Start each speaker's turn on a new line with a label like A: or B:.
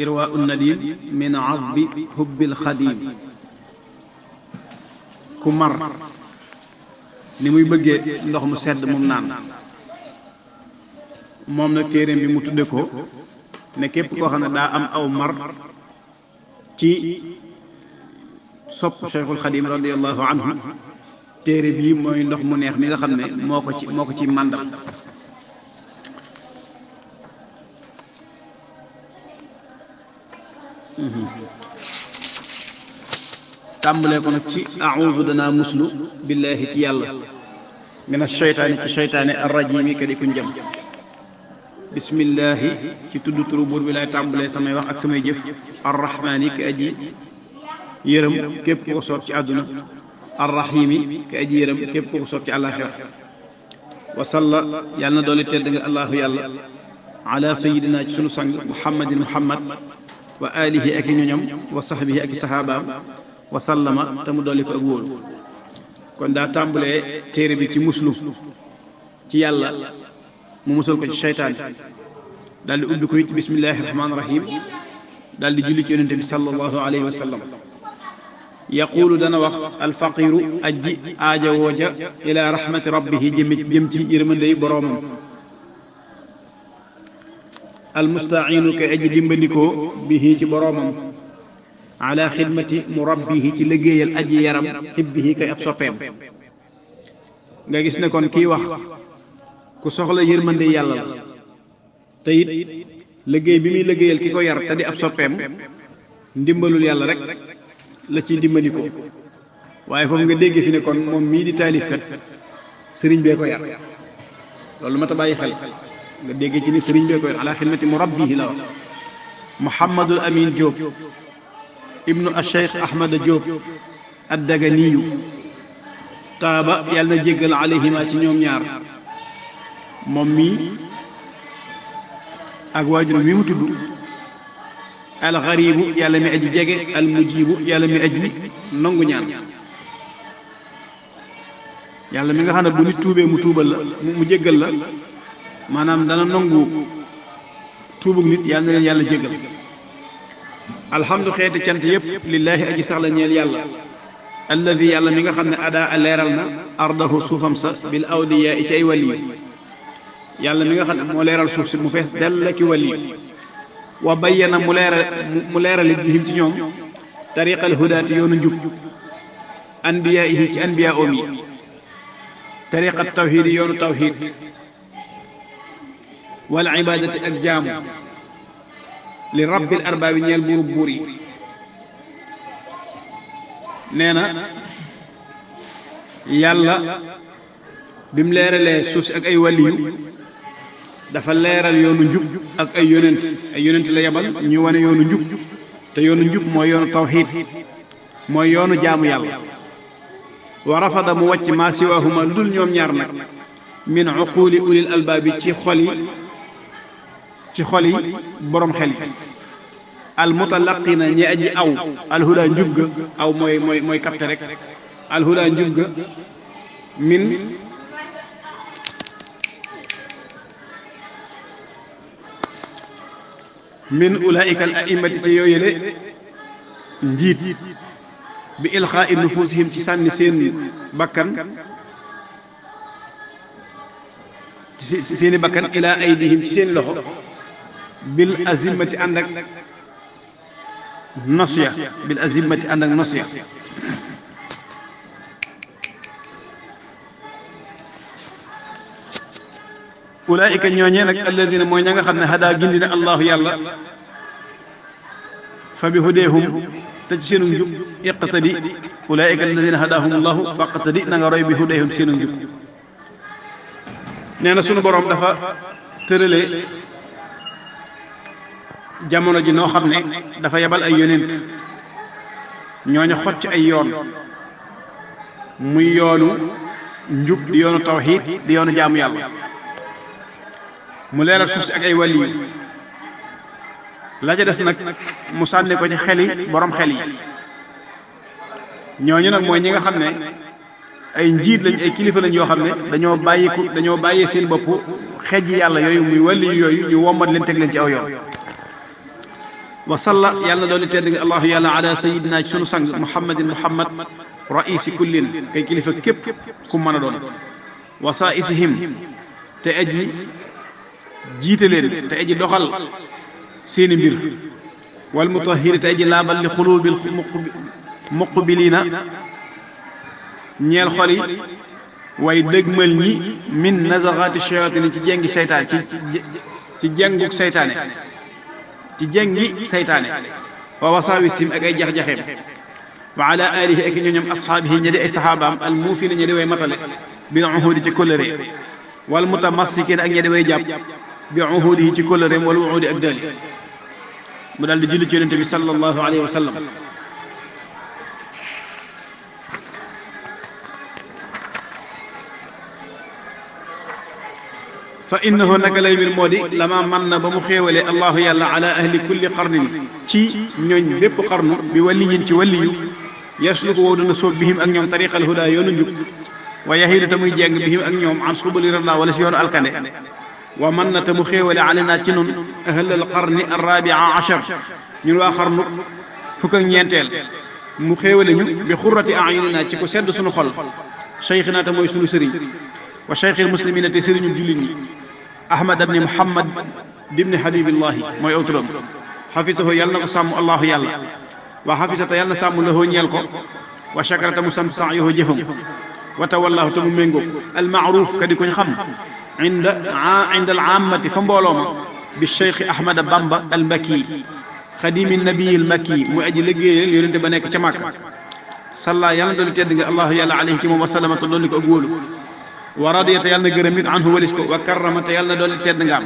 A: irwa unnadim min azbi hubbil xadim ku mar ni muy bëggee ndox mu sedd mum naan moom nag téeréem bi mu tudde ko ne képp koo xam ne daa am aw mar ci sopp Cheikhul Xadim radiallahu anhu téere bii mooy ndox mu neex mi nga xam ne moo ko ci màndal tàmbalee ko nag ci a'uuzu danaa muslu billaahi ci yàlla min asheytaani ci seytaane arrajimi ka di ku njëm bismillaahi ci tudd turu buur bi laay tàmbalee samay wax ak samay jëf arrahmaani ka aji yërëm képp ku ko soob ci àdduna arrahimi ka aji yërëm képp ku ko soob ci àllaaxira wasalla yàlla na doole tedd nga allaahu yàlla ala sayidina ci sunu sang muhammad wa alihi ak i ñoñam wa sahbihi ak i sahabaam wa sallama te mu dolli ko ak wóolu kon daa tàmbalee téere bi ci muslu ci yàlla mu musal ko ci seytaan daal di ubbi ko it bismillahi rahmaani rahim daal di julli ci yonente bi sallallahu alayhi wa sallam yaquulu dana wax alfaqiru ajji aaja wooja ila rahmati rabbihi jëm ci yërmandey boroomam almustainu kay aji dimbandikoo bihi ci boroomam ala xidmati murabbihi ci liggéeyal aji yaram xibbihi kay ab soppeem nga gis ne kon kii wax ku soxla yërmande yàlla la te it liggéey bi muy liggéeyal ki ko yar te di ab soppeem ndimbalul yàlla rek la ciy dimbandikoo waaye foofu nga dégg fi ne kon moom mii di taalifkat sëriñ bee ko yar loolu ma ta bàyyi xel nga dégg ci ni sëriñ bee ko yar ala xidmati murabbihi la wax Muhammadul Amin Diop ibnu acheikh ahmada Diop addaganiyu taaba yàlla na jéggal alayhima ci ñoom ñaar moom mii ak waajuram wi mu tudd alxaribu yàlla mi aji jege almujibu yàlla mi aji nangu ñaan yàlla mi nga xam ne bu nit tuubee mu tuubal la mu jéggal la maanaam dana nangu tuubug nit yàlla na leen yàlla jéggal alhamdu xeeti cant yëpp lillaahi aji sax la ñeel yàlla alladi yàlla mi nga xam ne adaa leeral na ardahu suufam sa bil awliyaa i ci ay waliyu yàlla mi nga xam ne moo leeral suuf si mu fees dell ki waliyu wa bayyana mu leeral it bihim ci ñoom tariqal hudaati yoonu njub anbiyaa'ihi ci anbiyaa oom yi tariqat tawxiid yi yoonu tawxiid wal ibaadati ak jaamu li rabbil arbaabi ñeel buurub buur yi nee na yàlla bi mu leeralee suuf si ak ay waliyu dafa leeral yoonu njub ak ay yonent la yebal ñu wane yoonu njub te yoonu njub mooy yoonu tawxiid mooy yoonu jaamu yàlla wa rafada mu wàcc maa siwaahuma lu dul ñoom ñaar nag min uquuli ulil albaabi ci xol yi boroom xel yi almutalaqina ñi aji aw alhuda njub ga aw mooy kapte rek alhuda njub ga min ulaika al a'immati ci yooyele njiit bi ilxaa'i nufusihim ci sànni seen bakkan ci seeni bakkan ila aydihim ci seen loxo bil azimati ànd ak nosya bil azimati ànd ak nosya ulaika ñooñee nag alladina mooy ña nga xam ne hadaa gindi na allahu yàlla fa bi hudeehum te ci seenu njub iqtadi ulaika alladina hadaahum allahu faqtadi na nga roy bi hudeehum ci seenu njub nee na sunu boroom dafa tërale jamono ji noo xam ne dafa yebal ay yonent ñooñu xocc ay yoon muy yoonu njub di yoonu tawxiid di yoonu jaamu yàlla mu leeral suuf si ak ay wàlli yi la ca des nag mu sànni ko ci xeli borom xel yi ñooñu nag mooy ñi nga xam ne ay njiit lañ ay kilifa lañ yoo xam ne dañoo bàyyee seen bopp xejj yàlla yooyu muy wàlli yooyu ñu wombat leen teg leen ci aw yoon wa salla yàlla na doon tedd nga allahu yàlla ala sayidina sunu sang muhammadin muhammad raisi kullin kay kilifa képp ku mën a doon wa saisihim te aji jiite leen te aji doxal seeni mbir wal mutahhiri te aji laabal li xulubil muqbilina ñeel xol yi way dëgmal ñi min nazaxaati shayaatini ci jengi seytaan ci jenguk seytaane ci jengi seytaane wa wasaawisim ak ay jax-jaxeem wa ala alihi ak ñooñam ashaabihi ña di ay saxaabaam al muufina ña di way matale bil uhudi ci kóllëre wal mutamassikin ak ña di way jàpp bi uhudihi ci kóllëreem wal wuudi ak dali mu daal di julli ci yonente bi sallallahu alayhi wa sallam fa innahu naka lay mbir moo di lama man na ba mu xéewalee allahu yàlla ala ahli kulli qarnin ci ñooñ bépp qarnu bi waliyin ci waliyu yasluku woo dana sóob bihim ak ñoom tariqal huda yoonu njub wa yahidu ta muy jeng bihim ak ñoom an subuli rada wala si yoonu alkande wa man na te mu xéewale alena ci nun ahlal qarni arrabia achar ñun waa xarnu fukk ak ñeenteel mu xéewale ñu bi xurrati ayunina ci ko sedd suñu xol cheikhina te mooy sunu sëriñ wa cheikhil muslimina te sëriñu jullit ñi ahmad ibni muhammad ibni habibillahi mooy aw turam xafisahu yàlla na ko sàmm allahu yàlla wa xafisata yàlla na sàmm lahoo ñeel ko wa chakarata mu sant sax yoho jëfam wa tawallahu te mu méngóog almaaruf ka di koñ xam inda al aamati fa mbooloo ma bi cheikh ahmada bamba al makki xadimi nabii al makki mu aji liggéeyal yonente ba nekk ca màkk salla yàlla doolu tedd nga allahu yàlla alayhi ci moom wa sallama te doon ko ak wóolu wa radiyata yàlla na gërëm it anhu walis ko wa karrama te yàlla na doolu tedd nga am